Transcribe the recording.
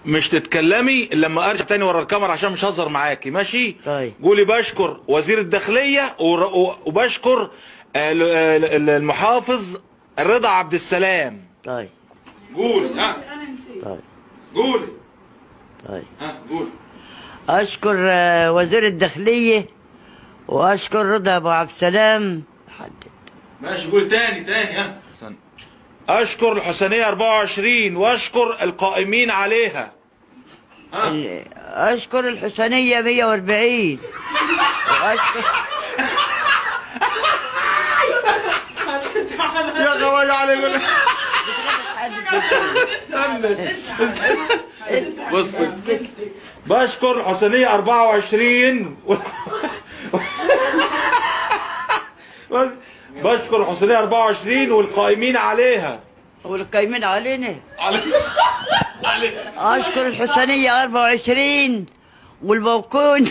مش تتكلمي الا لما ارجع تاني ورا الكاميرا عشان مش هزر معاكي، ماشي؟ طيب. قولي بشكر وزير الداخلية وبشكر المحافظ رضا عبد السلام. طيب. قولي. ها. طيب. قولي. طيب. ها قولي. اشكر وزير الداخلية واشكر رضا ابو عبد السلام. ماشي قول تاني تاني. ها. اشكر الحسينية 24 واشكر القائمين عليها. ها. اشكر الحسينية 140 واشكر يا غواية عليك. استنى بص، بشكر الحسينية 24 بشكر الحسينية 24 والقائمين عليها. والقائمين علينا. اشكر الحسينية 24 والبوكون.